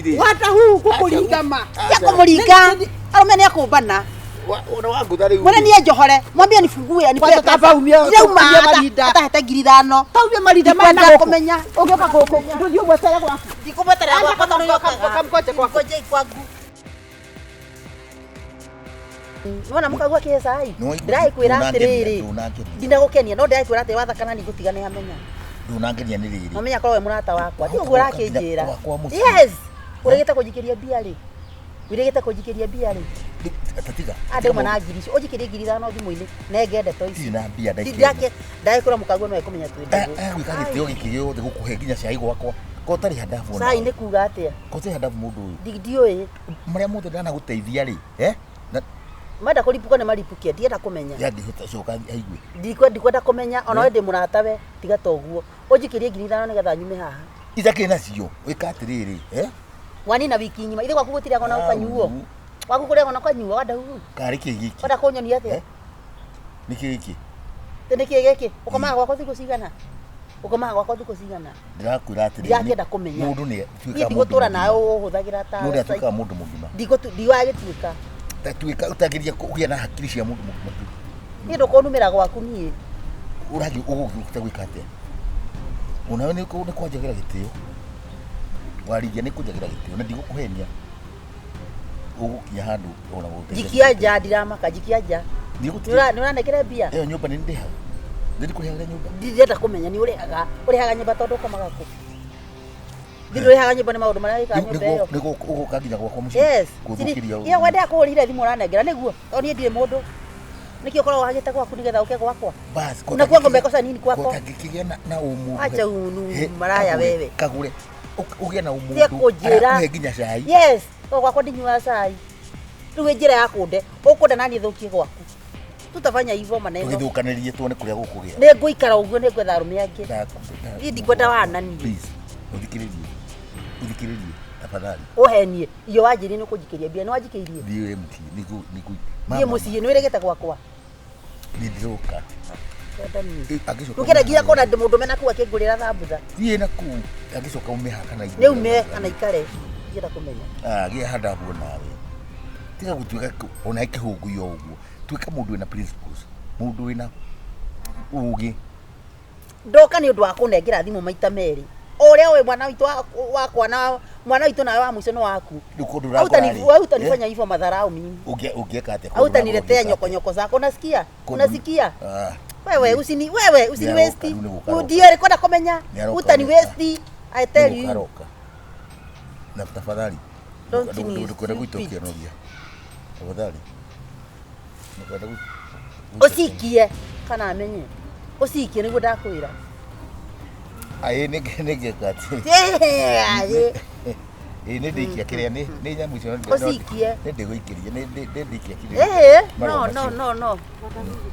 rĩ. Watahu ngũkũringa ma. Tia kũmũringa. Arũme nĩ akũmbana. Ona wangũtha rĩu. Mwene niĩ njohore. Mwambie nifungue anipe Kwanza pesa. tamba Ndirauma umie marinda. atahete 5,000. Taumie marinda maya na Ndikwenda gũkũ. kũmenya. Ũngĩũka gũkũ ndũthiĩ ũmwetere gwaku. Ndikũmweterera gwakwa tondũ nĩokaga. Kamgonje gwaku. Ngoje kwangu. Nona mũkagua kĩhe cai. Ndĩrakwĩra atĩrĩrĩ. Ndunangenia. Ndinagũkenia no ndĩrakwĩra atĩ wathakana ningũtiga nĩ amenya. Ndunangenia nĩ rĩrĩ. Mamenya korwo we mũrata wakwa. Ti ũguo ũrakĩnjĩra. Gwakwa mũciĩ. Yes. Ũrĩgĩte kũnjikĩria mbia rĩ. Wĩrĩgĩte kũnjikĩria mbia rĩ. Tatiga. Andauma na ngiri icio. Ũnjikĩrie 5,000 thimũ-inĩ. Nenge ndeto ici. Ndirĩ na mbia ndaikĩria. Ndake ndagĩkũra mũkagua no ekũmenya twĩ ndũgũ. Egwĩka gĩtĩo gĩkĩ gĩothe gũkũhe nginya cai gwakwa. Ko ũtarĩ handabu ona. Cai nĩ kuga atĩa? Ko ũtarĩ handabu mũndũ ũyũ. Ndiũĩ. Marĩa mothe ndanagũteithia rĩ. Eh? Na Menda kũripũka nĩ maripũkie. Ndienda kũmenya. yangĩhota coka aigue. Ndikwenda kũmenya ona we ndĩ mũratawe tiga ta ũguo. Ũnjikĩrie 5,000 nĩgetha nyume haha. Itakĩrĩ nacio. Wĩka atĩrĩrĩ. Eh? Wanina wiki ng'ima. Ithe gwaku gũtirĩ na ũkanyuo. Au. Gwaku kũrĩagwo na ũkanyuo wandau. Karĩ kĩ gĩkĩ? Wenda kũnyonia atĩa? Eh? Nĩ kĩ gĩkĩ? Tĩ nĩkĩ gĩkĩ? Ũkomaga gwakwa thikũ cigana? Ũkomaga gwakwa thikũ cigana? Ndĩrakwĩra atĩrĩrĩ. Ndirakĩenda kũmenya. Mũndũ nĩ Niĩ atuĩkaga mũndũ ndigũtũra mũgima. nawe ũhũthagĩra ta Mũndũ atuĩkaga mũndũ mũgima. Ndiwagĩtuĩka. Tatuĩka ũtagĩria kũgĩa na hakiri cia mũndũ mũgima tu. Niĩ ndũkũnumĩra gwaku niĩ. Ũrathiĩ ũgũkĩte gwĩka atĩa? Onawe nĩ kwanjagĩra gĩtĩo. Waringia nĩ kũnjagĩra gĩtĩo na ndigũkũhenia. Ũgũkinya handũ ona gũteithia. Njikia nja ndiramaka njikia nja. Ndigũtiga. Nĩ ũranengera mbia? Ĩyo nyũmba nĩ ndĩhaga. Nĩ ndĩkũrĩhagĩra nyũmba. Ndirenda kũmenya nĩ ũrĩhaga. Ũrĩhaga nyũmba tondũ ũkomaga kũ? Ndirĩ ũrĩhaga nyũmba nĩ maũndũ marĩa wĩkaga nyũmba ĩyo. Nĩguo ũgũka nginya gwakwa mũciĩ. Yes. Gũthũkĩria. Iyo wenda kũhũrire thimũ ũranengera nĩguo. Tondũ niĩ ndirĩ mũndũ. Nĩkĩ ũkoragwo wagĩte gwaku nĩgetha ũke gwakwa? Bas, Unakuwa umekosa nini kwako? Kotangĩkĩgĩa na ũmũndũ. Acha unu maraya wewe. Kagũre. Ũgĩe na ũmũndũ. Tia kũnjĩra. Arakũhe nginya cai. Yes. Tondũ gwakwa ndinyuaga cai. Rĩu ĩ njĩra ya kũnde. Ũkũnda naniĩ thũkie gwaku. Tutafanya hivyo maneno. Tũgĩthũkanĩrie tuone kũrĩa gũkũgĩa. Nĩ ngũikara ũguo nĩ ngwetha arũme angĩ. Niĩ ndikwenda wana niĩ. Please, ũthikĩrĩrie. Ũthikĩrĩrie tafadhali. Ũhenie. Iyo wanjĩrire nĩ ũkũnjikĩria mbia. Nĩ wanjikĩirie. Thiĩ we mũciĩ nĩngũ nĩngũ. Thiĩ mũciĩ nĩ wĩrĩgĩte gwakwa. Nĩ ndĩroka. Kwenda niĩ. Angĩcoka. Ndũkĩenda nginya kuona ndĩ mũndũ mena kũu akĩngũrĩra thambutha. Thiĩ na kũu. Angĩcoka ume haha kana Nĩ ume kana ikare. Ndienda kũmenya. Ah, gĩa handabu nawe. Tiga gũtuĩka ona kĩhũngũyo ũguo. Tuĩka mũndũ wĩna principles. Mũndũ wĩna ũgĩ. Ndoka nĩ ũndũ wa kũnengera thimũ maita merĩ. O ũrĩa ũĩ mwana witũ wakwa na mwana witũ nawe wa mũico nĩ waku. Rĩu kũndũ ũrakora rĩ, Wewe utanifanya hivyo madharau mimi. Ũngĩeka atĩa? Au utaniletea nyoko nyoko zako unasikia? Unasikia? Ah. Wewe usini wewe usini Nĩaroka, waste. rĩu nĩ gũkaroka. Ndio alikwenda kũmenya. Nĩaroka, Utani nĩaroka. waste. I tell you. Nĩgũkaroka. Na tafadhali. Don't be Ndũkwenda gwitũ stupid. ũkĩonoria. Tafadhali. Ndũkwenda Ũcikie kana amenye. Ũcikie nĩguo ndakwĩra. Aĩ nĩ ngĩka atĩ. Aĩ. Ĩĩ nĩ ndĩikia kĩrĩa nĩ nĩ nyamũ icio Ũcikie. nĩ ndĩgũikĩria nĩ ndĩikia kĩrĩa. Eh, no Marũa no macio. no no.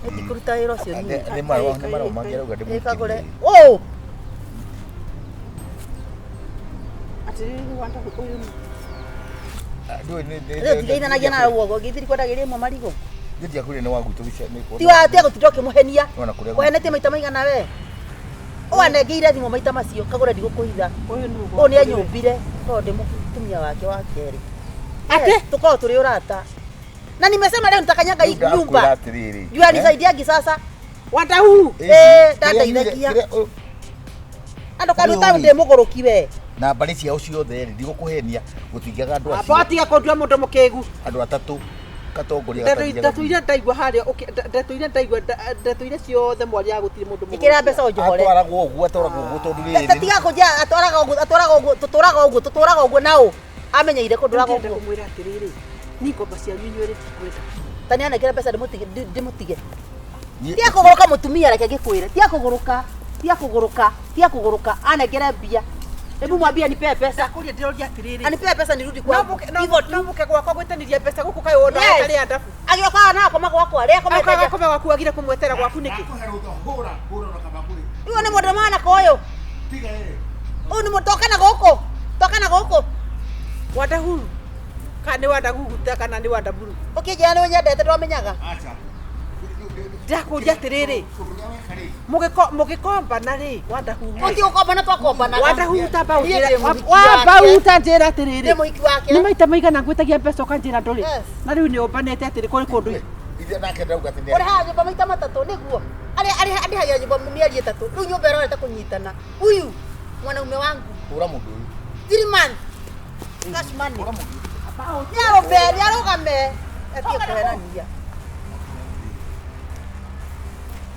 Nĩ ndikũruta wĩra ũcio niĩ. Nĩ marũa nĩ marũa mangĩ arauga Ĩkagũre. ndĩmũikĩrie. Oh! Atĩrĩrĩ Wandahu ũyũ nĩ. Ndũĩ nĩ Rĩu tigeithanagia nawe ũguo githĩ ndikwendagĩria ĩmwe marigũ. Nĩ ndiakwĩrire nĩ wa gwitũ gĩcia nĩ Ti wa tia gũtinda ũkĩmũhenia. Wona kũrĩa Ũhenetie maita maigana we. Ũanengeire thimũ maita macio kagũre ndigũkũhitha. Ũyũ nĩ Ũyũ nĩ anyũmbire tondũ ndĩ mũtumia wake wa kerĩ. Atĩ? Yes, Tũkoragwo tũrĩ ũrata. Na nimesema leo nitakanyaga hii Ndakwĩra nyumba. atĩrĩrĩ. Juu anisaidiagi sasa. Wandahu. Eh, ndandeithagia. Andũ kanua ta ndĩ mũgũrũki we. Na mbarĩ ciao ciothe rĩ ndigũkũhenia gũtingĩaga andũ Amba acio watiga kũndua mũndũ mũkĩgu. andũ atatũ katongoria Ndeto iria ndaigua harĩa ndeto iria ndaigua ndeto iria ciothe mwaria gũtirĩ mũndũ mũgũrũki. Ĩkĩra mbeca ũnjohore. atwaragwo ũguo atwaragwo ũguo tondũ rĩrĩ Tiga kũnjia atwaraga ũguo atwaraga ũguo tũtũraga ũguo tũtũraga ũguo naũ. Amenyeire kũndũraga Ndĩrenda ũguo. kũmwĩra atĩrĩrĩ niĩ ngomba cianyu inyuerĩ ndikwenda. Ta nĩ anengere mbeca ndĩmũtige ndĩmũtige. Niĩ- Tia kũgũrũka mũtumia reke ngĩkwĩre. Tia kũgũrũka. Tia kũgũrũka. Tia kũgũrũka. Anengere mbia. Hebu mwambie anipe pesa. Ndakũria ndĩroria atĩrĩrĩ Anipe pesa nirudi no kwangu. mũke no Hivyo tu. no mũke gwakwa gwĩtanĩria mbeca gũkũ kaĩ wona Yes. atarĩ andabu. Agĩũkaga na akoma gwakwa. Rĩa akomete Akaga nja. kome gwaku agire kũmwetera gwaku nĩkĩ? Ũyũ nĩ mũndũ mwana koyũ. Ũyũ nĩ mũndũ toka na gũkũ. Toka na gũkũ. Wandahuru kana nĩ wandaguguta kana nĩ wandaburu. Ũkĩnjĩra nĩ ũnyendete ndwamenyaga. Acha. Ndakũria atĩrĩrĩ, mũgĩkombana rĩ, wandahuhu. Mũti gũkombana twakombanaga. Wandahuta Niĩ ndĩ mũhiki wambauta wake. njĩra atĩrĩrĩ. Ndĩ mũhiki wake. Nĩ maita maigana ngwĩtagia mbeca ũkanjĩra ndũrĩ. Yes. Na rĩu nĩ ũmbanĩte atĩrĩ kũrĩ kũndũ. Ithe nake ndauga atĩ nĩ Ũrĩhaga nyũmba maita matatũ nĩguo. Arĩa arĩa andĩhagia nyũmba mĩeri ĩtatũ. Rĩu nyũmba ĩrorete kũnyitana. Huyu mwanaume wangu. hũra mũndũ ũyũ. 3 months. Cash money. Hũra mũndũ ũyũ. Nĩ arũme, nĩ arũgame. Atige kũherania.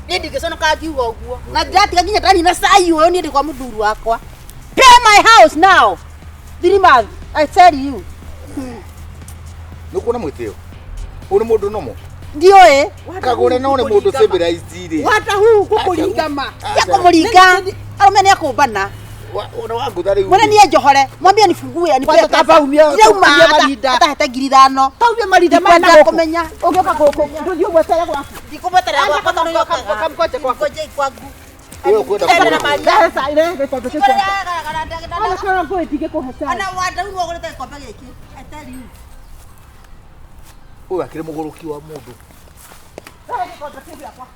Niĩ ndingĩconoka ngiuga ũguo. Na ndĩratiga nginya ndanina cai ũyũ niĩ ndĩ kwa mũthuri wakwa. Pay my house now. 3 months. I tell you. Nĩ ũkuona mwĩtĩo? Ũyũ nĩ mũndũ nomo. Ndiũĩ. Kagũre no nĩ mũndũ civilized rĩ. Wandahuhu ngũkũringa ma. Tia kũmũringa. Arũme nĩ akũmbana. Ona wangũtha rĩu. Mwene niĩ njohore. Mwambie nifungue anipe. Kwanza tamba umie- Ndirauma umie marinda. atahete 5,000. Taumie marinda maya na Ndikwenda gũkũ. kũmenya. Ũngĩũka gũkũ, ndũthiĩ ũmwetere gwaku. Ndikũmweterera gwakwa tondũ nĩokaga. Kamgonje gwaku. Ngoje kwangu. Wewe ũkwenda Ndĩrenda kũgũra. marinda. Rehe cai, rehe gĩkombe kĩu gĩakwa. Ona korwo ngũĩ ndingĩkũhe cai. Ona wandau nĩwagũrĩte gĩkombe gĩkĩ. I tell you. Ũyũ akĩrĩ mũgũrũki wa mũndũ. Rehe gĩkombe kĩu gĩakwa.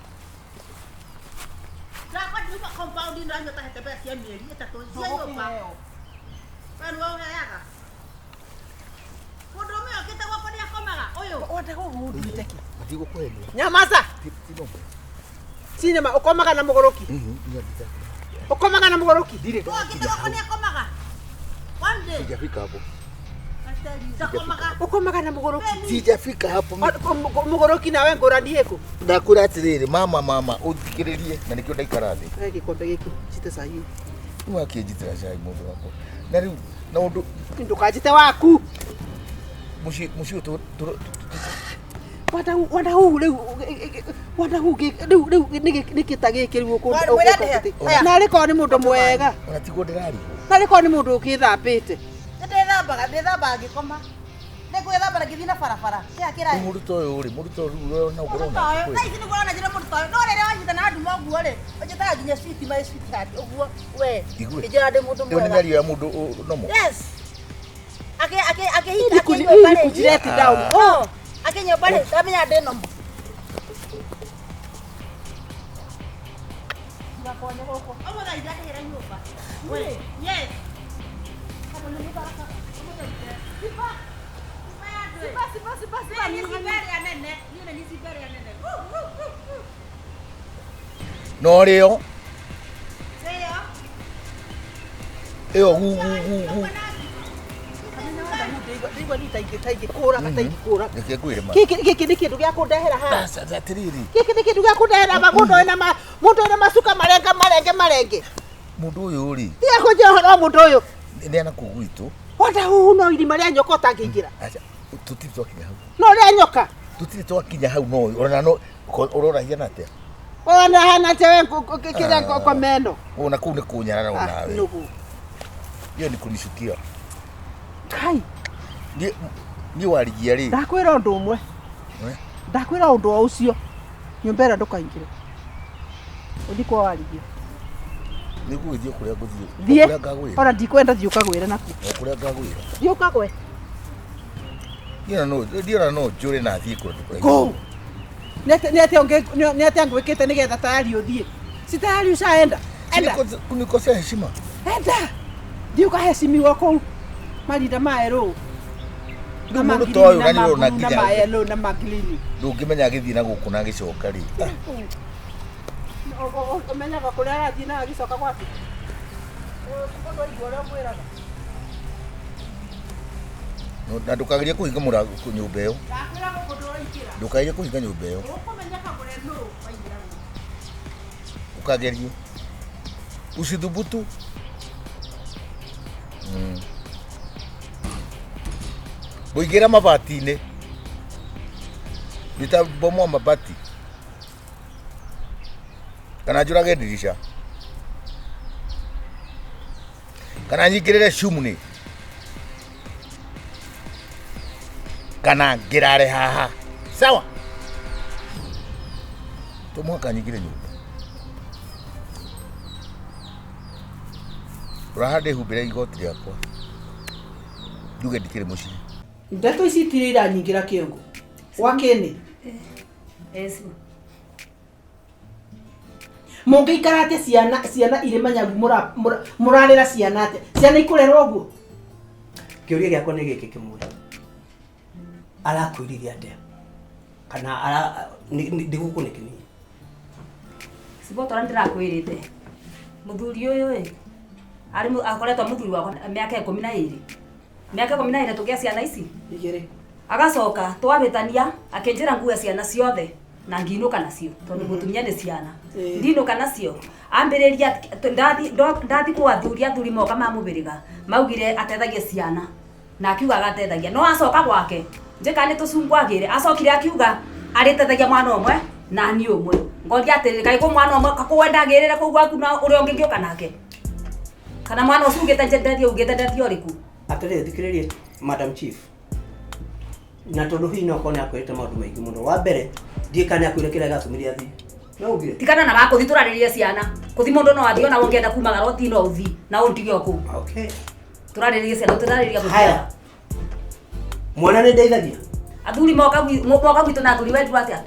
Ndakwa ndiuma compound ndanyua tahete mbeca cia mĩeri ĩtatũ cia nyũmba. We nĩwe ũheaga. Mũndũrũme okĩte gwakwa nĩakomaga ũyũ. Wandahuhu ũnduĩte kĩ? Matigũkũhenia. Nyamaza. Ti nomo. Cinema ũkomaga na mũgũrũki. Ũkomaga na mũgũrũki. Ndirĩ Ũyũ okĩte ndakinya gwakwa hau. nĩakomaga. One day. Sijafika hapo. I tell you. Ndakomaga. Ũkomaga na mũgũrũki. Sijafika hapo. Mũgũrũki nawe ngũrani ĩkũ? Ndakwĩra atĩrĩrĩ mama mama ũthikĩrĩrie na nĩkĩo ndaikara thĩ. Rehe gĩkombe gĩkĩ njite cai ũyũ. Rĩu akĩnjitĩra cai mũndũ wakwa. Na rĩu na ũndũ Ndũkanjite waku. mũciĩ mũciĩ ũyũ Wandahuhu rĩu wandahuhu rĩu rĩu nĩkĩ ta gĩkĩ rĩu Mwĩre ndĩhe. ũkũndũ. Narĩ korwo nĩ mũndũ mwega. ona tiguo ndĩrarigwo. Narĩ korwo nĩ mũndũ ũkĩthambĩte. Nĩndĩthambaga, ndĩthambaga ngĩkoma. Nĩngwĩthamba na ngĩthiĩ na barabara. Kĩrĩa Rĩu kĩraĩ. mũndũ ta ũyũ rĩ mũndũ ta ũyũ rĩu no ũkorwo Mũndũ ta ũyũ, na thaa ici nĩguo ũrona njĩra mũndũ ta ũyũ. No rĩrĩa wanyita na nduma ũguo rĩ, ũnjĩtaga nginya sweet my sweetheart ũguo we. Igue. Ngĩnjĩra ndĩ mũndũ Ĩyo nĩ mwega. mĩario ya mũndũ nomo. Yes. Akĩ akĩ akĩhinga Hii ni kuni- akĩnyũmba hii ni rĩ. kujileti down. Oh, akĩnyũmba rĩ, ndamenya ndĩ nomo. Ũmũthĩ ndĩrahĩra nyũmba. We, yes. No rĩo ĩyo gu gu gu gu. Ndaigua ni taingĩkũraga taingĩkũraga. Reke ngwĩre ma. Gĩkĩ gĩkĩ nĩ kĩndũ gĩa kũndehera haha. Aca, atĩrĩrĩ Gĩkĩ nĩ kĩndũ gĩa kũndehera ma mũndũ wĩna ma mũndũ wĩna macuka marenge marenge marenge. mũndũ ũyũ rĩ Tiga kũnjĩra ũhoro wa mũndũ ũyũ. nĩ anakũu gwitũ. Wandahuhu no irima rĩa nyoka ũtangĩingĩra. Aca tũtirĩ twakinya hau. No rĩa nyoka. Tũtirĩ twakinya hau no ona no ũrona hiana atĩa? Ona hana tewe kĩrĩa ngomeno. Ona kũu nĩ kũnyarara onawe. Nũgũ. Hiyo ni kunishukia. Kai, Niĩ niĩ warigia rĩ. ndakwĩra ũndũ ũmwe. Eh? Ndakwĩra ũndũ o ũcio. Nyũmba ĩrĩa ndũkaingĩre. Ũthiĩ kwa warigia. Nĩ ngũgĩthiĩ kũrĩa ngũthiĩ. O Thiĩ. Kũrĩa ngagwĩra. Ona ndikwenda thiĩ ũkagwĩre nakuo. O kũrĩa ngagwĩra. Thiĩ ũkagwe. Niĩ ona no njũre na thiĩ kũndũ kũraihu. Go. Nĩ atĩa ngwĩkĩte nĩgetha tayari ũthiĩ? Si tayari ushaenda. Enda. Kunikosea heshima. Enda. Thiĩ ũkahecimiwa kũu. Marinda ma erũ. Rĩu mũndũ ta ũyũ na nĩ ũrona na nginya ma yellow na ma green. ndũngĩmenya agĩthiĩ na gũkũ na agĩcoka rĩ. Ũmenyaga kũrĩa arathiĩ na agĩcoka gwaku. Ũndũ aigua ũrĩa ũmwĩraga. Na ndũkagerie kũhinga mũrango nyũmba ĩyo. Ndakwĩra gũkũ ndũraingĩra. Ndũkagerie kũhinga nyũmba ĩyo. Ũkũmenya kagũre nũ waingĩra gũkũ. Ũkagerie. Usithubutu. Ngũingĩra mabati-inĩ. Nitabomoa mabati. Kana njũrage ndirisha. Kana nyingĩrĩre chimney. Kana ngĩrare haha. Sawa. To mũhaka nyingĩre nyũmba. Ũraha ndĩhumbĩre igoti rĩakwa. Njuge ndikĩrĩ mũciĩ. Ndeto ici itirĩ iranyingĩra kĩongo. Gwa kĩni. Esi. Mũngĩikara atĩa ciana ciana irĩ manyagu mũrarera ciana atĩa? Ciana ikũrerwo ũguo? Kĩũria gĩakwa nĩ gĩkĩ kĩmwe, arakwĩrire atĩa kana ara ndigũkũ nĩkĩ niĩ? Cibotora ndĩrakwĩrĩte mũthuri ũyũ ĩ arĩ akoretwo mũthuri wakwa mĩaka 12, mĩaka 12 tũgĩa ciana ici Igĩrĩ. Agacoka twahĩtania akĩnjĩra ngue ciana ciothe na nginũka nacio tondũ mũtumia nĩ ciana. Ndinũka nacio ambĩrĩria ndathi kwa athuri, athuri moka mamũbĩrĩga maugire atethagie ciana na akiuga agatethagia no acoka gwake njĩka nĩ tũcungwagĩre acokire akiuga arĩtethagia mwana ũmwe na niĩ ũmwe ngoria atĩrĩrĩ kaĩ kũ mwana ũmwe kũwendagĩrĩre kũu gwaku na ũrĩa ũngĩ ngĩũka nake kana mwana ũcio ugĩte ndetie ugĩte ndetie ũrĩkũ? Atĩrĩrĩ, thikĩrĩrie Madam Chief, na tondũ hihi no korwo nĩ akwĩrĩte maũndũ maingĩ mũno, wa mbere ndiĩ kana nĩ akwĩrire kĩrĩa gĩatũmire athiĩ, no ugire? Tigana na wakũthi tũrarĩrĩrie ciana kũthi mũndũ no athiĩ ona ũngĩenda kumagara ũthi no ũthi na ũndige o kũu. Okay. Tũrarĩrĩrie ciana tũrarĩrĩria gũthiaga. Haya, mwana nĩ ndeithagia. Athuri moka moka gwitũ na athuri wendirwo atĩa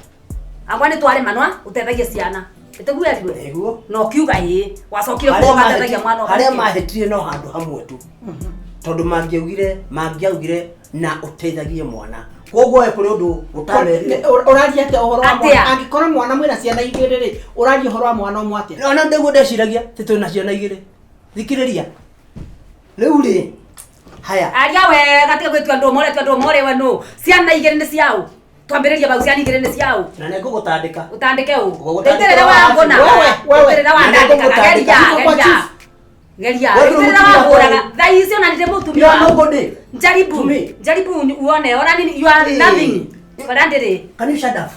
akwa nĩ twaremanwa ũtethagie ciana ĩtĩguo erirwe? Nĩguo. Na ũkiuga ĩĩ wacokire Harĩa kuo ũgatethagia mwana ũmwe harĩa nĩkĩ? mahĩtire no handũ hamwe tu, tondũ mangĩaugire na ũteithagie mwana, koguo we kũrĩ ũndũ ũtamerire. Ũraria atĩa ũhoro wa Atĩa? mwana angĩkorwo mwana mwĩna ciana igĩrĩ rĩ, ũraria ũhoro wa mwana ũmwe atĩa? Ona ndĩguo ndeciragia atĩ twĩna ciana igĩrĩ. Thikĩrĩria rĩu rĩ, haya. Aria wega tiga gwĩtua ndũma ũretua ndũma ũrĩ we nũ ciana igĩrĩ nĩ ciaũ twambĩrĩrie bau ciana igĩrĩ nĩ ciaũ. Na nĩ ngũgũtandĩka. Ũtandĩke ũ? Ngũgũtandĩka Rĩitĩrĩre wa wangũna. Wewe, wewe. Rĩitĩrĩre wandandĩkaga. Geria, Ngũgũtandĩka. geria. Geria. Wewe Rĩitĩrĩre mũtumia wahũraga. wakwa. Thaa ici ona nĩ mũtumia You are waku. nobody. Jaribu. To me. Jaribu uone. Ona nini you are Hey. nothing. Ona ndĩrĩ. Can you shut up?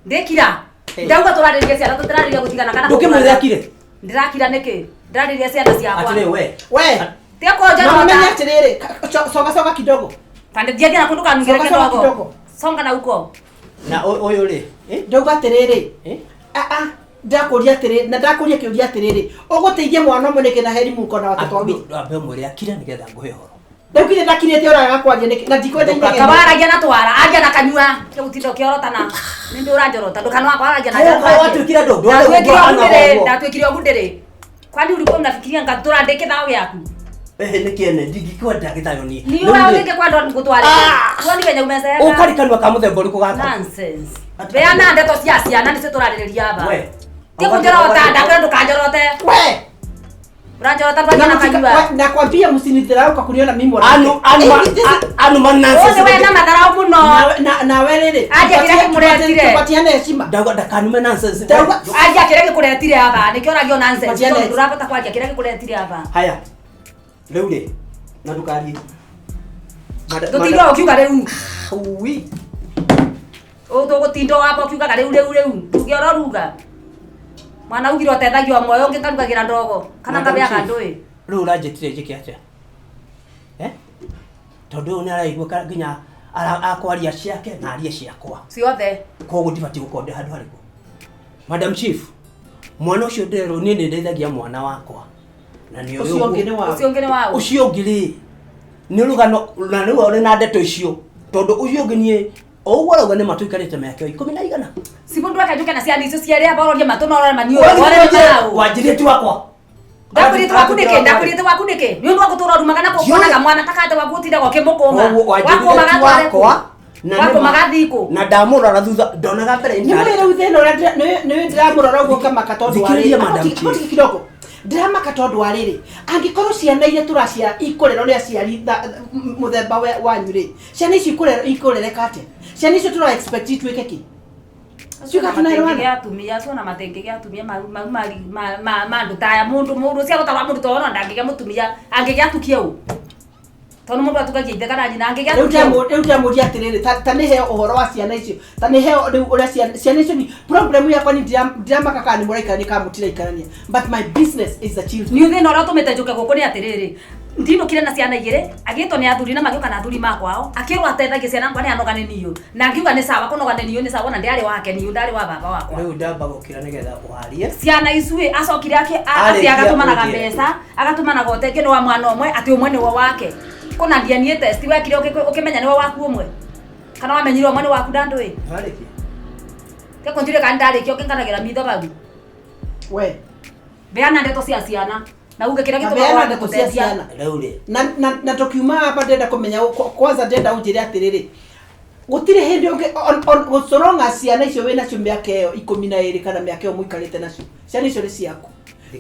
Ndĩkira. Hey. Ndauga tũrarĩrĩria ciana tũtirarĩrĩria gũtigana kana Ndũkĩmwĩre kũgũrana. akire. Ndĩrakira nĩkĩ? Ndĩrarĩrĩria ciana ciakwa. Atĩrĩ we. We. Tiga Na ũmenye kũnjorota. atĩrĩrĩ, coga coga kidogo. Tandĩthia nginya kũndũ kanungĩre Coga coga kĩdogo. kidogo. Songa na huko. Na ũyũ rĩ? Eh? Ndauga atĩrĩrĩ, Eh? ah ah, ndakũria atĩrĩrĩ na ndakũria kĩũria atĩrĩrĩ, ũgũteithia mwana ũmwe nĩkĩ na heri mũko na watoto wawili? Ambe ũmwĩre akire nĩgetha ngũhe ũhoro. Rĩu kinya ndakirĩte ũraga kwaria nĩkĩ na ndikwenda inegene. Kawaragia na twara, aria na kanyua. Gũtinda ũkĩorotana. Nĩ ndĩ ũranjorota. Ndũkanwa kwaragia na Kaĩ kaĩ watuĩkire andũ Ndatuĩkire ũguo ndĩrĩ, ndũ ndatuĩkire ũguo ndĩrĩ. Kwani ulikuwa unafikiria ngatũra ndĩ kĩthao gĩaku? Ehe nĩ kĩene ndingĩkwenda gĩthayo niĩ. Ni wewe ũngĩkwenda ngũtware. Woni venye umezeeka. Ũkari kanua ka mũthemba ũrĩkũ gaka? Nonsense. Beana ndeto cia ciana nĩcio tũrarĩrĩria aba. We. Ti kũnjorota, ndakwĩra ndũkanjorote. We. Ũranjorota Na ndwaria na kanyua. nakwambia msinidharau kwa kuniona mimi mwanamke. Anu anu Eh, this is- anu ma nonsense. Ũyũ nĩ we na matharau mũno. Nawe rĩrĩ, Aje kĩrĩa kĩmũretire. tupatiane heshima. Ndauga ndakanume nonsense. Ndauga- Aria kĩrĩa gĩkũretire aba, nĩkĩo ũragio nonsense. Patiana Tondũ ndũrabota kwaria kĩrĩa gĩkũretire aba. Haya. Rĩu rĩ na ndũkarie. Ndũtinda ũkiuga rĩu. Ui. Tũgũtinda wamba ũkiugaga rĩu rĩu rĩu. Nduge ũroruga. Mwana ugire ũtethagia ũmwe ũyũ ũngĩ ngarugagĩra ndogo kana Madam ngabeaga Chief, ndũĩ. Rĩu ũranjĩtire njĩke atĩa? Eh? Tondũ ũyũ nĩaraigua nginya akwaria ciake na arie ciakwa. Ciothe. Koguo ndibatiĩ gũkorwo ndĩ handũ harĩkũ. Madam Chief, mwana ũcio ndĩrerwo niĩ nĩ ndeithagia mwana wakwa. Na nĩ ũyũ Ũcio ũngĩ nĩ ũguo. wa. Ũcio ũngĩ nĩ waũ? Ũcio ũngĩ rĩ nĩ rũgano na rĩu ũrĩ na ndeto icio tondũ ũcio ũngĩ niĩ o ũguo arauga nĩ matũikarĩte mĩaka ikũmi na igana. Cibu ndweka njuke na ciana icio cierĩ aba ũrorie matũ na ũrore maniũrũ. Wanjirĩtie Ũrore matharau. wanjirĩtie ti wakwa. Ndakwĩrĩte waku nĩkĩ? Ndakwĩrĩte waku nĩkĩ? Nĩ ũndũ wa gũtũra ũrumaga na kuonaga mwana ta kate waku ũtindaga ũkĩmũkũma. Koguo wanjirĩtie Wakũmaga ti atware kũ? wakwa na nĩ ma- Wakũmaga athiĩ kũ? na ndamũrora thutha ndonaga mbere Nĩ ũĩ rĩu thĩna ũrĩa nĩ ndĩramũrora ũguo ngamaka tondũ wa Thikĩrĩria rĩrĩ. Madam Hapo Chief. tiki kidogo. Ndĩramaka tondũ wa rĩrĩ, angĩkorwo ciana iria tũraciara ikũrerwo nĩ aciari mũthemba wanyu rĩ, ciana icio ikũrereka atĩa? Ciana icio tũra expect ituĩke kĩ? Ciuga tunaelewana? Gĩa atumia acio ona matengĩgĩa atumia mau mau mari ma ma andũ taya mũndũ mũndũ cia gũtarwa mũndũ tondũ ona ndangĩgĩa mũtumia angĩgĩa atukie ũ tondũ mũndũ atukagia ithe kana nyina angĩgĩa Rĩu atukie ũ rĩu ndĩramũria atĩrĩrĩ, ta nĩ heo ũhoro wa ciana icio, ta nĩ heo rĩu ũrĩa ciana icio ni problem yakwa ni ndiramaka kana nĩ mũraikarania kana mũtiraikarania, but my business is the children. Nĩ thĩna ũrĩa ũtũmĩte njũke gũkũ nĩ atĩrĩrĩ ndinũkire na ciana igĩrĩ agĩtwo nĩ athuri na magĩũka na athuri makwao akĩrwo atethagie ciana ngwa nĩ anoga nĩ niũ na ngiuga nĩ sawa kũnoga nĩ niũ nĩ sawa na ndĩarĩ wake niũ ndarĩ wa baba wakwa. Rĩu ndamba gũkĩra nĩgetha ũharie. Ciana icuĩ acokire atĩ Arĩkia agatũmanaga ũnjĩre. mbeca agatũmanaga ũteithio nĩ wa mwana ũmwe atĩ ũmwe nĩwe wake kũna DNA test wekire ũkĩmenya nĩwe waku ũmwe kana wamenyire ũmwe nĩ waku na ndũĩ Warĩkia. keko njure kana ndarĩkia ũkĩnganagĩra mitho bau. We. Beana ndeto cia ciana na uge kira Na gĩtũmaga beana wage ndeto cia gũtetia. ciana. Rĩu rĩ Na tukiuma hapa ndenda kumenya kwanza ndenda unjire atiriri gutire hindi ungi gucoronga ciana icio wina cio miaka iyo 12 kana miaka iyo muikarite nacio ciana icio ni ciaku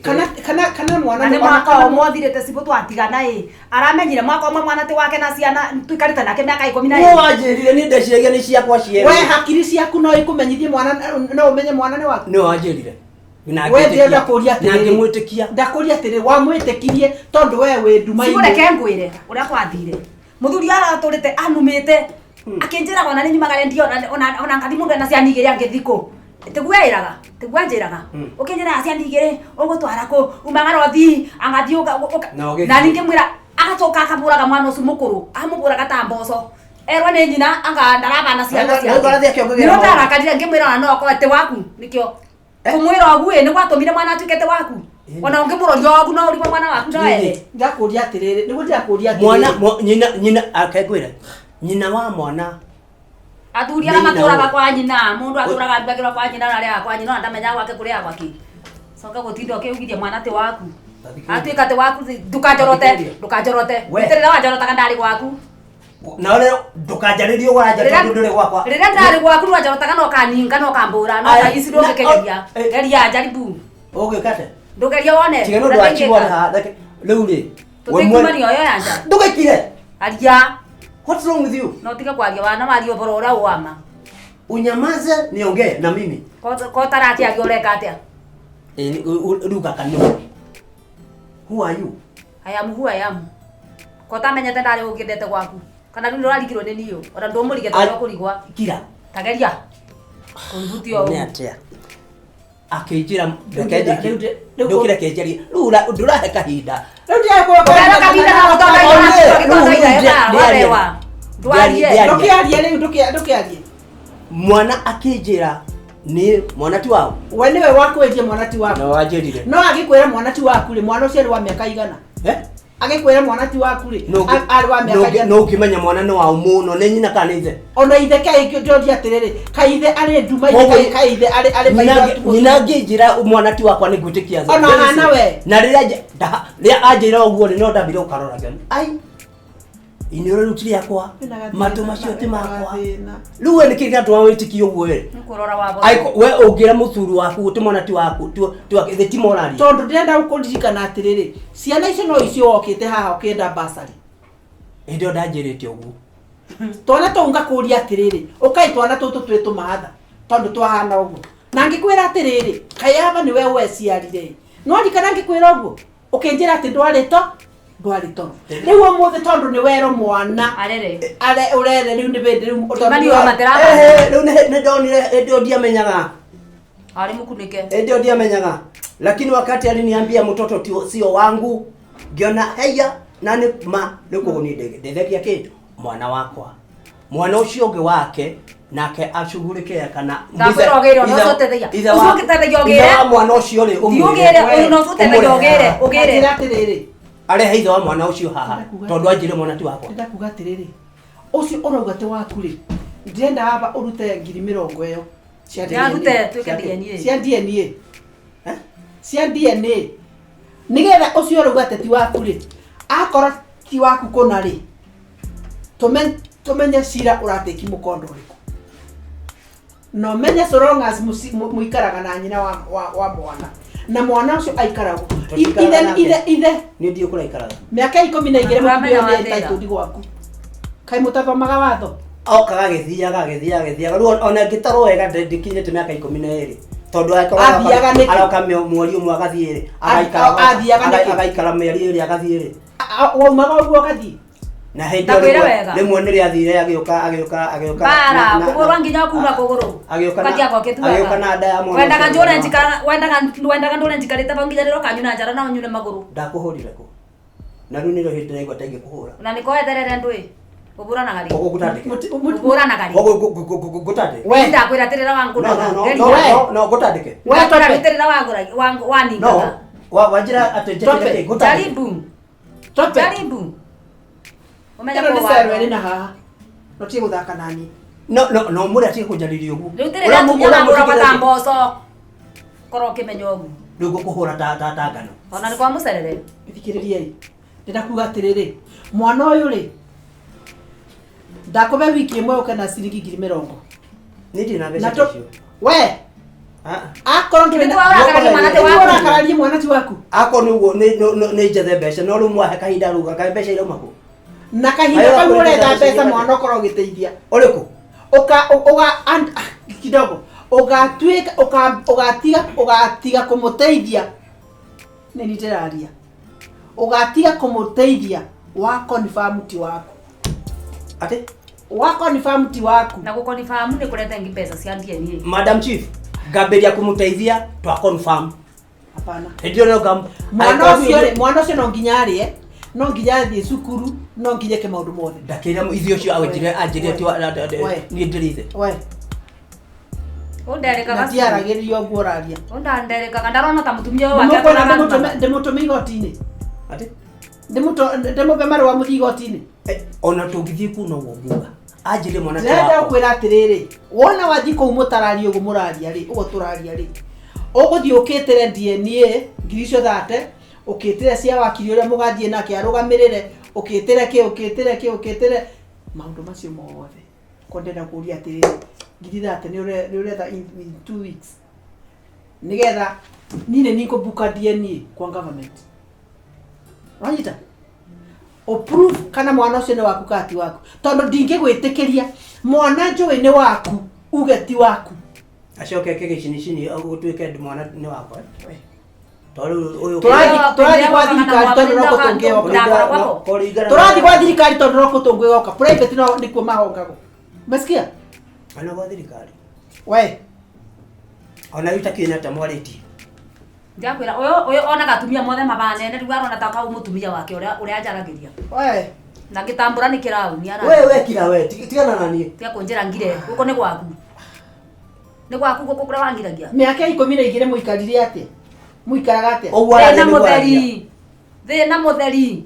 kana mwana Na nĩ ona mwaka kana ũmwe ũthirĩte cibũ twatigana ĩ aramenyire mwaka ũmwe mwana ti wake na ciana tuikarĩte nake mĩaka ikũmi na nĩ ĩrĩ wanjĩrire nĩ ndeciragia nĩ ciakwa we cierĩ hakiri ciaku no ikumenyithie mwana no umenye mwana ni waku nĩ wanjĩrire na we ngĩtĩkia. ndĩrenda kũria na atĩrĩrĩ ngĩmwĩtĩkia ndakũria atĩrĩrĩ wamwĩtĩkirie tondũ we wĩ nduma-inĩ Cibũ reke ngwĩre ũrĩa kwathire mũthuri aratũrĩte anumĩte akĩnjĩraga ona nĩ nyumagare ndio ona ngathi mũndũ ena ciana igĩrĩ angĩthi kũ tiguo ĩraga tiguo anjĩraga ũkĩnjĩraga ciana igĩrĩ ũgũtwara kũ umagara ũthii angathiĩ Na ũgĩthiĩ. na ningĩ mwĩra agacoka akabũraga mwana ũcio mũkũrũ amũbũraga ta mboco erwo nĩ nyina anga ndarabana ciana Na- na ũgarathiĩ akĩongagĩrĩra Nĩ maũndũ. ndarakarire ngĩmwĩra ona no akorwo ti waku nĩkĩo kũmwĩra ũguo ĩ nĩ gwatũmire mwana atuĩke ti waku ona ũngĩmũroria ũguo no ũrigwo mwana waku no ere ndakũria atĩrĩrĩ nĩguo ndĩrakũria mwana atĩrĩrĩ nyina akengwĩra nyina wa mwana athuri arĩa Nĩ nyina matũraga ũyũ. kwa nyina mũndũ atũraga arugagĩrwo kwa nyina na arĩaga kwa nyina ona ndamenyaga gwake kũrĩaga gwakĩ coka gũtinda ũkĩugithia mwana ti waku atuĩka ti waku ndũkanjorote Thikĩrĩria. ndũkanjorote We. rĩrĩa wanjorotaga ndarĩ gwaku na rĩu ndũkanjarĩrie ũranja tondũ ndũrĩ gwakwa rĩrĩa ndarĩ gwaku nĩwanjorotaga na ũkaninga na ũkambũra na Aya, ũkaici ndũngĩkĩgeria na- eh. geria jaribu ũgĩka atĩa ndũgerie wone tiga nĩ ũndũ wa chigo haha rĩu rĩ we mwene- tũtikumanio yo ya nja ndũgĩkire aria what's wrong with you na ũtige kwaria wana waria ũhoro ũrĩa ũwama unyamaze niongee na mimi ko tarakĩaria ũreka atĩa rĩu gaka nĩ who are you I am who I am. Ko tamenyete ndarĩ ũngĩndete gwaku kana rĩu nĩũrarigirwo nĩ niũ ona ndũmũrige tondũ ũkũrigwa kira tageria kũnhutia nĩ ũũ atĩa akĩnjĩra Rĩu ndũkĩreke njarie rĩu ndũrahe kahinda rĩu ndĩrakũria Ũrera kahinda na gũtonga Rĩu gĩtonga rĩu warewa ndwarie Ndĩarie. ndũkĩarie rĩu ndũkĩarie mwana akĩnjĩra nĩ mwana ti wao we nĩwe wakwĩrie mwana ti waku na wanjĩrire no agĩkwĩra mwana ti waku rĩ mwana ũcio arĩ wa mĩaka igana Eh? agĩkwĩra mwana ti waku rĩ arĩ wa mĩaka igana no ũngĩmenya mwana nĩ wao mũno nĩ nyina kana nĩ ithe ona ithe kaĩnjoria atĩrĩrĩ kaithe arĩ nduma-inĩ Koguo- kaithe arĩ Nyina maitho nyina angĩnjĩra mwana ti wakwa nĩ ngwĩtĩkia Ona hana we. na rĩrĩa rĩrĩa anjĩra ũguo rĩ no ndambire gũkarora ngĩona ai iniũrũ rĩu ti rĩakwa matũ macio ti makwa rĩu we nĩkĩ gĩatũma wĩtĩkie ũguo we nĩ kũrora wabo Aiko we ũngĩra mũthuri waku ũtĩ mwana ti waku ti wake ithe ti moraria tondũ ndĩrenda kũririkana atĩrĩrĩ ciana icio no icio wokĩte haha ũkĩenda basarĩ hĩndĩ ĩyo ndanjĩrĩte ũguo twana tũu ngakũria atĩrĩrĩ ũkai twana tũtũ twĩ tũmatha tondũ twahana ũguo na ngĩkwĩra atĩrĩrĩ kaĩ aba nĩwe weciarire no ririkana ngĩkwĩra ũguo ũkĩnjĩra atĩ ndwarĩ to ndwarĩ toro rĩu ũmũthĩ tondũ nĩ wero mwana arere are ũrere rĩu nĩ bĩndĩ rĩu tondũ Mani nĩ- wa matera Ehe, rĩu nĩ ndonire hĩndĩ ĩyo ndiamenyaga arĩ mũkunĩke hĩndĩ ĩyo ndiamenyaga lakini wakati aliniambia mtoto sio wangu ngiona heya na nĩ ma rĩu koguo niĩ ndeithagia kĩ mwana wakwa mwana ũcio ũngĩ wake nake acugurĩke kana Ndakwĩra ũgĩre, ona ũcio ũteithagia. ithe Ũcio ũngĩteithagia ũgĩre. ithe wa mwana ũcio rĩ Thiĩ ũgĩre We. ũyũ no ũteithagia ũgĩre ũgĩre Njĩra atĩrĩrĩ arehe ithe wa mwana ũcio haha Ndĩrakuga tondũ anjĩre mwana ti wakwa ndĩrenda kuga atĩrĩrĩ ũcio ũrauga ti waku rĩ ndĩrenda aba ũrute ngiri mĩrongo ĩyo cia Nĩ arute DNA. tuĩke DNA. Cia DNA Eh? Cia DNA nĩgetha ũcio ũrauga atĩ ti waku rĩ akorwo ti waku kũna rĩ tũmenye cira ũratĩki mũkondo ũrĩkũ na ũmenye so long as mũikaraga na nyina wa mwana na mwana ũcio aikaragwo Tũtikaraga ithe nake. ithe niĩ ndiũ kũrĩa aikaraga mĩaka 12 Tũramenya mũtumia nĩ wathĩra. entitled gwaku kaĩ mũtathomaga watho okaga agĩthiaga agĩthiaga agĩthiaga rĩu ona ngĩtarwo wega ndĩkinyĩte mĩaka 12 tondũ Athiaga nĩkĩ? aroka mweri ũmwe agathiĩ rĩ Athiaga nĩkĩ? agaikara mĩeri ĩrĩ agathiĩ rĩ Waumaga ũguo ũgathiĩ na hĩndĩ ĩyo Ndakwĩra wega. rĩmwe nĩrĩa athire agĩũka agĩũka agĩũka Bara, kũgũrũ nginya kuma kũgũrũ. agĩũka na- Ũkatia gwakĩtuaga. agĩũka na nda ya mwana Wendaga ũcio njũre mwana. njikara wendaga ndũre njikarĩte bau nginya rĩrĩa ũkanyuna njara na ũnyune magũrũ. Ndakũhũrire kũ na rĩu nĩrĩo hĩndĩ ndaigua ta ingĩkũhũra Na nĩko weterere ndũĩ. Ũbũranaga rĩ. koguo ngũtandĩke Ũbũranaga rĩ. koguo ngũtandĩke We. Ndakwĩra atĩrĩra no wangũraga. no no Geria. no We. no no ngũtandĩke We, Ndakwĩra Tope. atĩrĩra wangũra waningaga. no wanjĩra atĩ njĩkĩre Tope. kĩ ngũtandĩke Jaribu. Tope. Jaribu. Ũmenye Ĩno nĩ kũ cero watho. ĩrĩ na haha no tie gũthaka nani no no no mũrĩ atige kũnjarĩria ũguo Rĩu tĩrĩra atumia mangũragwo ta mboco. Korwo ũkĩmenya ũguo. Rĩu ngũkũhũra ta ta ta ngano. Ona nĩ kwa mũcerere. Thikĩrĩriai, ndĩrenda kuga atĩrĩrĩ, mwana ũyũ rĩ, ndakũbe wiki ĩmwe ũke na ciringi 20,000. Niĩ ndirĩ na Na mbeca tũ icio. we Ah. akorwo ndũrĩ na Nĩguo ũrakararia mwana ti nĩguo waku. ũrakararia mwana ti waku. Akorwo nĩ ũguo nĩ njethe mbeca no rĩu mwahe kahinda rĩu kaĩ mbeca irauma kũ? Na kahinda Ayo, kau kũrĩ ũretha mbeca mbeca ciigana? mwana ũkorwo ũgĩteithia. Ũrĩkũ? Ũka ũga kidogo ũgatuĩka ũgatiga ũgatiga kũmũteithia, nĩ niĩ ndĩraria, ũgatiga kũmũteithia wa confirm ti waku. Atĩ? Wa confirm ti waku. Na gũkonfamu nĩ kũrete ngi mbeca cia DNA. Madam Chief, ngambĩrĩria kũmũteithia twa confirm. Hapana. Hĩndĩ ĩyo no ngam Mwana ũcio rĩ, mwana ũcio no nginya arĩe, no nginya athiĩ cukuru, no nginya eke maũndũ mothe. Ndakĩra ithuĩ ũcio anjĩre anjĩre ti We. niĩ ndĩrĩ ithe. We Ũnderekaga. na tiaragĩrĩria ũguo ũraria. Ũndanderekaga ndarona ta mũtumia ũyũ wake Nĩmũkwenda atũraga ndĩmũtũme igoti-inĩ? Atĩ? Ndĩmũbe marũa mũthiĩ igoti-inĩ? Ona tũngĩthiĩ kuu noguo nguga. Anjĩre mwana ti Ndĩrenda wakwa. gũkwĩra atĩrĩrĩ, wona wathiĩ kũu mũtararia ũguo mũraria rĩ, ũguo tũraria rĩ, ũgũthiĩ ũkĩtĩre DNA ngiri icio thate, ũkĩtĩre cia wakiri ũrĩa mũgathiĩ nake arũgamĩrĩre, ũkĩtĩre kĩ, ũkĩtĩre kĩ, ũkĩtĩre maũndũ macio mothe. Ko ndĩrenda kũria atĩrĩrĩ, ngiri thate nĩ ũretha in 2 weeks nĩgetha niĩ nĩ nĩngũbuka DNA kwa government, wanyita, ũprove kana mwana ũcio nĩ waku kana ti waku, tondũ ndingĩgwĩtĩkĩria mwana njũĩ nĩ waku uge ti waku. Acoke eke gĩcinicini gũtuĩke mwana nĩ wakwa. Tondũ ũyũ Tũrathiĩ gwa thirikari tondũ no kũtũngĩhoka. Kũringana Tũrathiĩ gwa thirikari tondũ no kũtũngĩhoka, private no nĩkuo mahongagwo, umesikia? Ona gwa thirikari. We. Ona rĩu takĩna ta mwarĩtie. Ndiakwĩra ũyũ ũyũ onaga atumia mothe mabanene rĩu arona ta kau mũtumia wake ũrĩa ũrĩa anjaragĩria. We. Na ngĩtambũra nĩ kĩrauni ara. We we kira we tigana na niĩ. Tiga kũnjĩra ngire gũkũ nĩ gwaku. Nĩ gwaku gũkũ kũrĩa wangiragia. Mĩaka 12 mũikarire atĩa, mũikaraga atĩa? Ũguo Thĩna araria nĩguo araria. mũtheri. Thĩna mũtheri.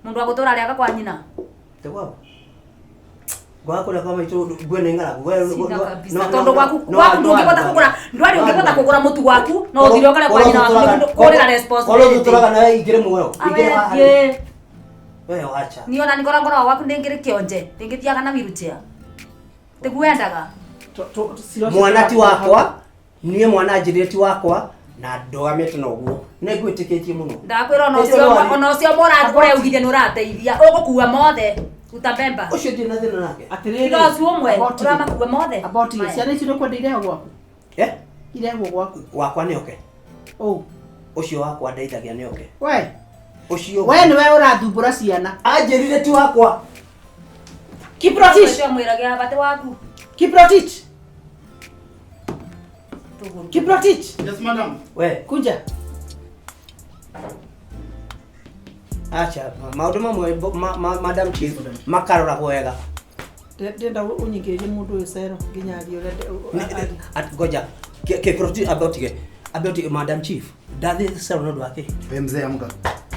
Mũndũ wa gũtũra arĩaga kwa nyina. Te gwako. Gwa kũrĩa kwa maitũ ngwe nĩ ng'aragu. We Sina kabisa. Tondũ gwaku gwaku ndũngĩhota kũgũra, ndwari ũngĩhota kũgũra mũtu waku no ũthire ũkare kwa nyina waku nĩ kũrĩra responsibility. Korwo tũtũraga nawe ingĩrĩ muoyo. Ingĩrĩ haha. Awethiĩ. We wacha. Niĩ ona nĩngora ngoragwo gwaku ndĩngĩrĩ kĩonje, ndĩngĩthiaga na wheelchair. Tiguendaga. Mwana ti wakwa, niĩ mwana anjĩrire ti wakwa na ndũgamĩte na ũguo. Nĩ ngwĩtĩkĩtie mũno. Ndakwĩra ona Ũcio ũcio no ona ũcio ũreugithia nĩ ũrateithia ũgũkua mothe utabemba. Ũcio ndirĩ na thĩna nake. Atĩrĩrĩ, Tiga ũcio ũmwe ũramakua mothe. Aboti, Maya. ciana icio nĩkwenda irehwo gwaku? Eh? Irehwo gwaku? Wakwa nĩ oke. Ũ. Ũcio wakwa ndeithagia nĩ oke. We. Ũcio. We nĩwe ũrathumbũra ciana. Anjĩrire ti wakwa. Kiprotich. Ũcio mwĩragia bate waku. Kiprotich. Tũgũrũ. Kiprotich. Yes, madam. We. Kunja. Acha maũndũ mamwe Madam Chief makaroragwo wega. Ndĩrenda ũnyingĩrĩrie mũndũ ũyũ cero nginya arie ũrĩa Ngoja Kiprotich ambe ũtige Madam Chief ndathiĩ cero nĩ ũndũ wa kĩ? We mzee, amka.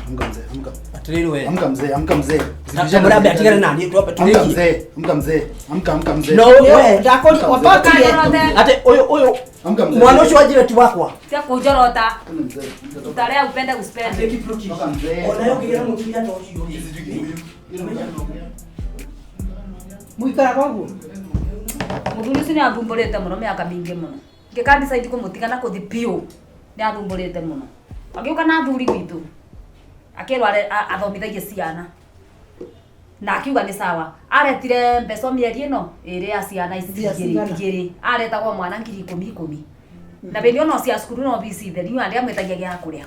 Amka mzee, amka. Atĩrĩrĩ we. Amka mzee, amka mzee. Mũrambe atigane na niĩ twambe Amka tũrĩkie. mzee, amka mzee. Amka, amka mzee. No we. Ndakũria wabotirie. Atĩ ũyũ ũyũ Amka mzee. mwana ũcio wanjĩra ti wakwa. Tiga kũnjorota. Amka mzee. Amka toka. Utarĩa upende usipende. Toka mzee. Ona yo ũkĩgĩra mũtumia ta ũcio rĩ. Sijui huyu. Mũikaraga ũguo? Mũthuri ũcio nĩ athumbũrĩte mũno mĩaka mĩingĩ mũno. Ngĩka decide kũmũtiga na kũthi biũ nĩ athumbũrĩte mũno. Agĩũka na athuri gwitũ akĩrwo athomithagie ciana na akiuga nĩ sawa. Aretire mbeca mĩeri ĩno ĩrĩ ya ciana ici Mbia igĩrĩ cigana? igĩrĩ aretagwo mwana 10,000 10,000 na bĩndĩ ĩyo no cia cukuru no bici theri niĩ ndiamwĩtagia gĩa kũrĩa.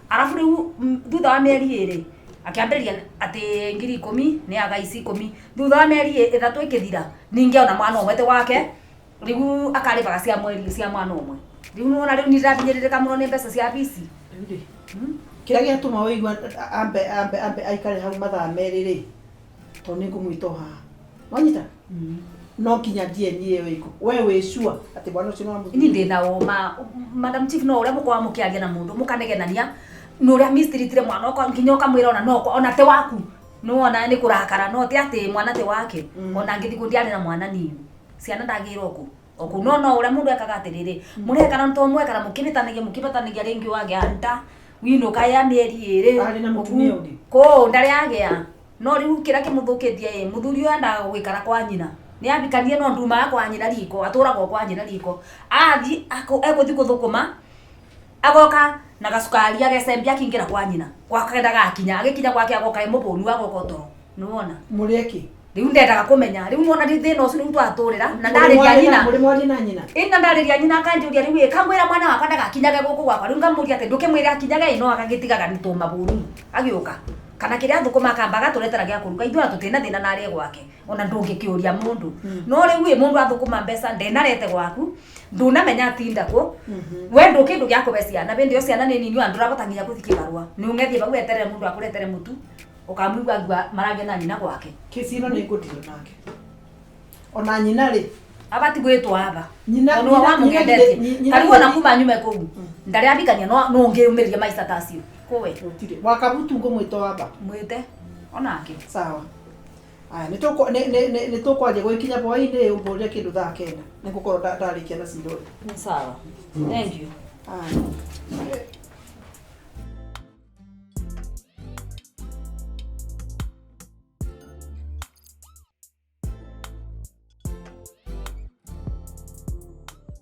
Arabu rĩu thutha wa mĩeri ĩrĩ akĩambĩrĩria atĩ 10,000 nĩ aga ici 10 thutha wa mĩeri 3 ĩkĩthira ningĩ ona mwana ũmwe ti wake rĩu akarĩbaga cia mweri cia mwana ũmwe rĩu nĩwona rĩu nĩndĩrahinyĩrĩrĩka mũno nĩ mbeca cia bici. Rĩu rĩ, kĩrĩa gĩatũma ũigua ambe ambe ambe aikare hau mathaa merĩ rĩ, tondũ nĩ ngũmwĩta o haha, wanyita, no nginya DNA ĩyo ĩkwo we wĩ sure atĩ mwana ũcio nĩ wa Ni mũthuri? ndĩ na ũma Madam Chief, no ũrĩa mũkoragwo mũkĩaria na mũndũ mũkanegenania nĩ ũrĩa mistreatire mwana ũka nginya ũkamwĩra ona no ona te waku nĩwona nĩ kũrakara no ti atĩ mwana te wake. Ona ngĩthiĩ kũ ndiarĩ na mwana niĩ ciana ndagĩrwo kũ. Oku no no uria mundu ekaga atiriri murekana to mwekara mukibitanagia mukibitanagia ringi wagea nda winuka ya mieri iri. Arĩ na mũtumia ũngĩ? Kũ ndari agea no riu kira kimuthukitie ĩ muthuri uyu endaga gwikara kwa nyina ni abikanie no ndumaga kwa nyina riko aturagwo kwa nyina riko athi eguthi kuthukuma agoka na gacukari agecembia akiingira kwa nyina gwakendaga akinya agikinya gwake agoka e mubunu agoka toro niwona. Mũrĩ eki? Riu ndendaga kumenya riu nona ri thina ucio riu twaturira na ndariria nyina. Mũrĩ mwarie na nyina? Ina ndariria nyina akanjuria riu ĩ kamwira mwana wakwa ndagakinyage guku gwakwa riu ngamuria ati ndukimwire akinyage ĩ no agagitigaga ni tumabunu agiuka kana kiria thukuma akamba agaturetera gia kuruga ithuĩ ona tutina thina na arie gwake ona ndungikiuria mundu no riu ĩ mundu athukuma mbeca ndenarete gwaku ndunamenya atinda ku we ndu kindu gia kuve ciana bindi yo ciana ni nini ndurabota nginya kuthi kibarua ni ung'ethie vau weterere mundu akuretere mutu ukamwigua ngua maragia na nyina gwake. Kesi ĩno nĩ ngũndiro nake ona nyina rĩ abati gwitwo aba Nyina- Tondu wa wamũgendetie nyina- ta riu ona kuma nyume kũu ndarĩ abikania no no ũngĩyũmĩrĩria maica ta acio kũwe. Gũtirĩ wakabutu ngũmwĩta wamba. Mwĩte onake. Sawa, aya nĩ tũkwanjia gwĩkinya hwaĩ-inĩ ũmbũrĩre kĩndũ thaa 9 nĩ ngũkorwo ndarĩkia na cira ũyũ. Sawa, thank you. Aya.